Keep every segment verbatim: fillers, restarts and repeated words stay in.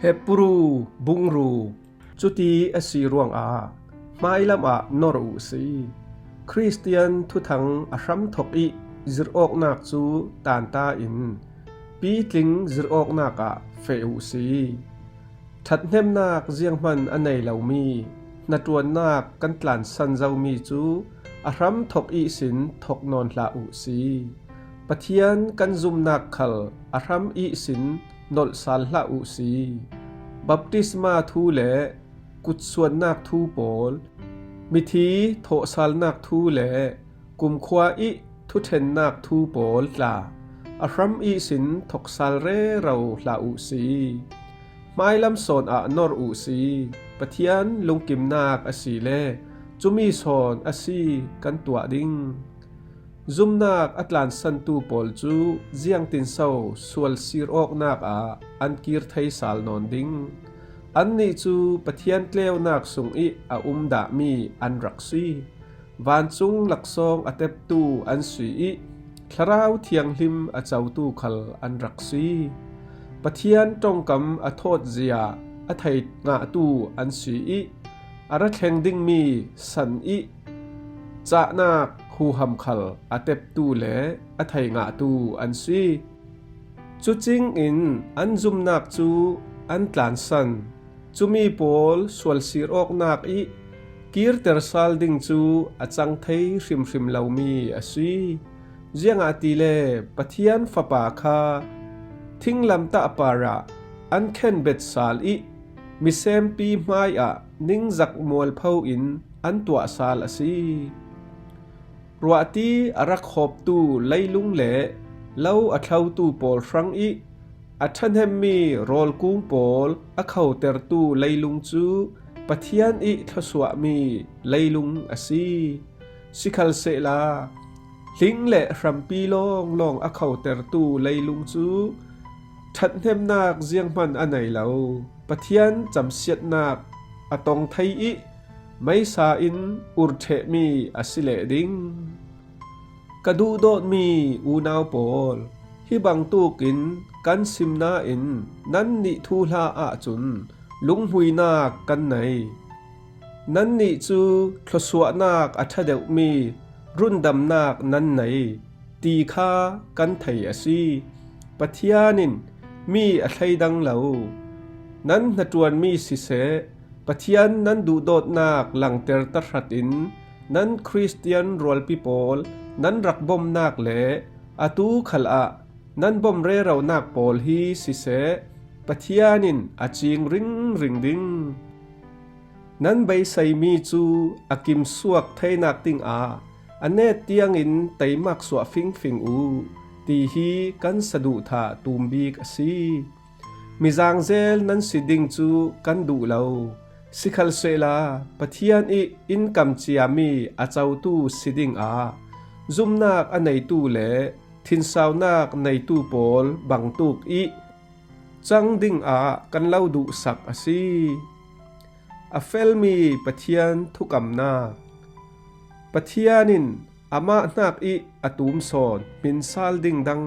Hebru bung ruk. Cuti a si ruangah hmailam ah nor uh si. Khristian thuthang a hram thok ih zirhawknak cu tanta in pitling zirhawknak ah feh uh si. Ṭhathnemnak zianghman a nei lomi hnaṭuannak kan tlansan zomi cu a hram thok ihsin thok nawn hlah uh si. Pathian kan zumnak khal a hram ihsin nolh sal hlah uh si. Baptisma thu le kutsuannak thu pawl, mithi thawhsalnak thu le kumkhua ih thuṭhennak thu pawl tla a hram ihsin thok sal rero hlah uh si. Hmailam sawn ah nor uh si. Pathian lungkimnak a si le cumi sawn a si kan tuah ding. Zumnak a tlansantu pawl cu ziangtinso sual sir awknak ah an kir thei sal nawn ding? Annih cu Pathian tleunak sung ih a um dahmi an rak si. Vancung laksawng a teptu an si ih Thlarau Thianghlim a cotu khal an rak si. Pathian ṭongkam a thawtzia a thei ngahtu an si ih a ra thleng dingmi san ih cahnak huham khal a teptu le a thei ngahtu an si. Cucing in an zumnak cu an tlansan. Cumi pawl sual sir awknak ih kirter sal ding cu a cang thei hrimhrim lomi a si. Ziangahtile Pathian Fapa kha thinglamtah parah an khenbet sal ih misempi hmaiah ningzak mualpho in an tuah sal a si. Ruahti a rak hawptu leilung le lo a thlotu pawl hrang ih a ṭhahnemmi rawlkung pawl a khotertu leilung cu Pathian ih thluasuahmi leilung a si. Sikhalsehla hling le hrampi lawnglawng a khotertu leilung cu ṭhathnemnak zianghman a nei lo. Pathian camsiatnak a tong thei ih meisa in ur ṭhehmi a si leh ding. Ka duhdawtmi unau pawl, hi bangtuk in kan sim nain nannih thuhla ahcun lunghmuinak kan nei. Nannih cu thluasuahnak a ṭha deuhmi rundamnak nan nei ti kha kan thei a si. Pathian in mi a thleidang lo. Nan hnaṭuanmi siseh, Pathian nan duhdawtnak langter tahratin nan Khristian rualpi pawl nan rak bomnak le atu khalah nan bom reronak pawl hi siseh, Pathian in a cing ringring ding. Nan beiseimi cu a kimsuak theinak dingah a net tiangin teimak suah fingfing uh, ti hi kan saduhthah tumbik a si. Mizangzel nan si ding cu kan duh lo. Sikhalsehla Pathian ih in kamciami a cotu si dingah zumnak a neitu le thinsaunak neitu pawl bangtuk ih cang dingah kan lo duhsak a si. A felmi Pathian thukamnak. Pathian in amah hnak ih a tum sawn hminsal ding dang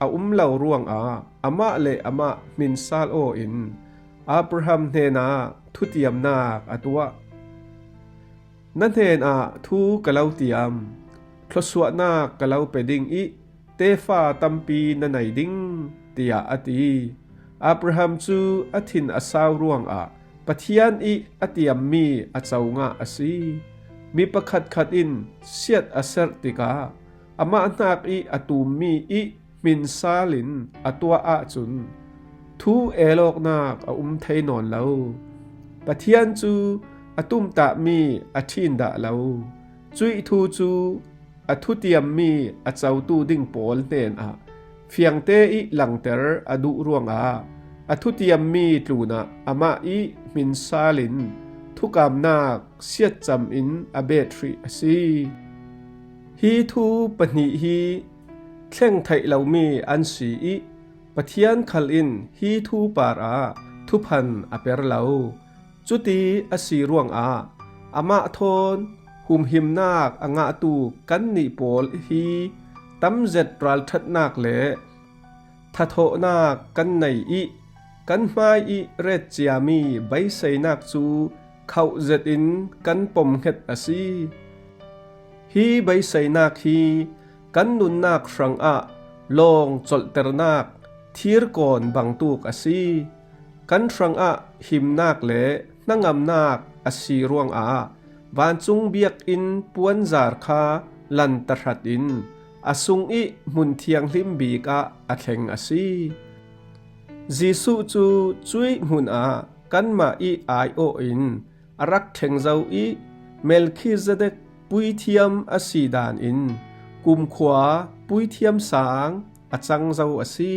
a um lo ruangah amah le amah hminsal aw in Abraham hnenah thutiamnak a tuah. Na hnenah thu ka lo tiam, thluasuahnak ka lo pe ding ih tefa tampi na nei ding, tiah a ti. Abraham cu a thin a sau ruangah Pathian ih a tiammi a co ngah a si. Mi pakhatkhat in siat a serh tikah amah hnak ih a tummi ih hminsal in a tuah ahcun thu elawknak a um thei nawn lo. Pathian cu a tumtahmi a ṭhin dah lo. Cuih thu cu a thutiammi a cotu ding pawl hnenah fiangte ih langter a duh ruangah a thutiammi tlunah amah ih hminsal in thukamnak siatcam in a bet hrih a si. Hi thu pahnih hi thleng theih lomi an si ih Pathian khal in hi thu parah thuphan a per lo. Cuti a si ruangah amah thawn humhimnak a ngahtu kannih pawl hi tamzet ralṭhatnak le thathawhnak kan nei ih Kan hmai ih ret ciami beiseinak cu khauh zetin kan pom hnget a si. Hi beiseinak hi kan nunnak hrangah lawng colhternak thirkawn bangtuk a si. Kan hrangah himnak le hnangamnak a si ruangah vancung biakinn puanzar kha lan tahratin a sung ih hmun thianghlim bikah a thleng a si. Jesuh cu cuih hmunah kanmah ih aiawh in a rak thleng zo ih Melkhizedek puithiam a si dan in kumkhua puithiam sang a cang zo a si.